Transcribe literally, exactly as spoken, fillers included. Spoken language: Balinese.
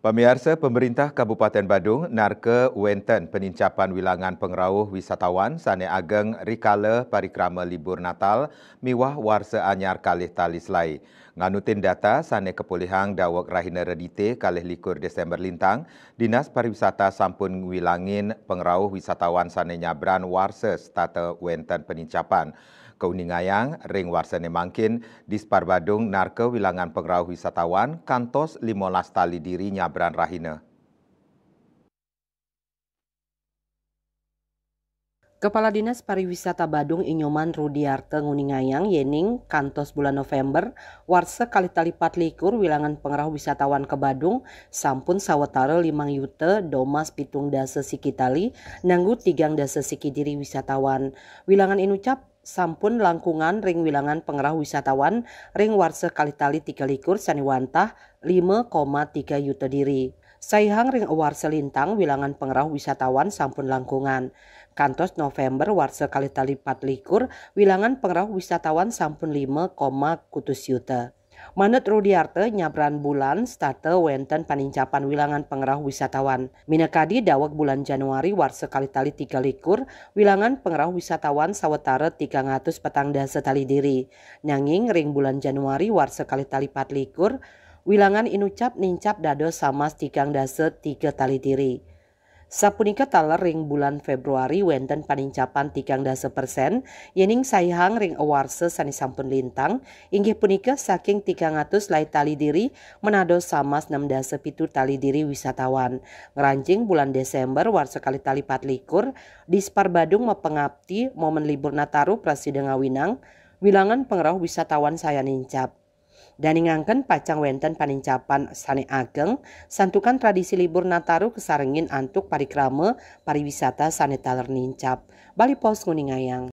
Pamiarsa, pemerintah Kabupaten Badung narka wenten penincapan wilangan pangrauh wisatawan sane ageng rikala parikrama libur Natal miwah Warsa Anyar kalih tali selai. Nganutin data sane kapolihang daweg rahina Redite kalih likur Desember lintang, Dinas Pariwisata sampun ngwilangin pangrauh wisatawan sane nyabran warsa setata wenten penincapan. Kauningayang, ring warsane mangkin, Dispar Badung narka wilangan pangrauh wisatawan kantos limolas tali diri nyabran rahina. Kepala Dinas Pariwisata Badung Inyoman Rudiarta nguningayang yening kantos bulan November, warsa kalih tali pat likur, wilangan pangrauh wisatawan ka Badung sampun sawatara limang yuta domas pitung dasa siki tali, nanggu tigang dasa siki diri wisatawan. Wilangan inucap sampun langkungan ring wilangan pangrauh wisatawan ring warsa kalih tali tiga likur sane wantah lima koma tiga yuta diri. Saihang ring warsa lintang, wilangan pangrauh wisatawan sampun langkungan. Kantos November warsa kalih tali pat likur, wilangan pangrauh wisatawan sampun lima koma kutus yuta. Manut Rudiarta, nyabran bulan setata wenten panincapan wilangan pangrauh wisatawan. Minakadi daweg bulan Januari warsa kalih tali tiga likur, wilangan pangrauh wisatawan sawatara tigang atus patang dasa tali diri. Nanging ring bulan Januari warsa kalih tali pat likur, wilangan inucap nincap dados samas tigang dasa tiga tali diri. Sapunika taler ring bulan Februari wenten panincapan tigang dasa persen, yening saihang ring warsa sane sampun lintang, inggih punika saking tigang atus lai tali diri menados samas enam dasa pitu tali diri wisatawan. Ngranjing bulan Desember warsa kalih tali pat likur, Dispar Badung mapangapti momen libur Nataru prasida ngawinang, wilangan pangrauh wisatawan sayan nincap. Dane ngangken pacang wenten panincapan sane ageng, santukan tradisi libur Nataru kasarengin antuk parikrama pariwisata sane taler nincap. Bali Post nguningayang.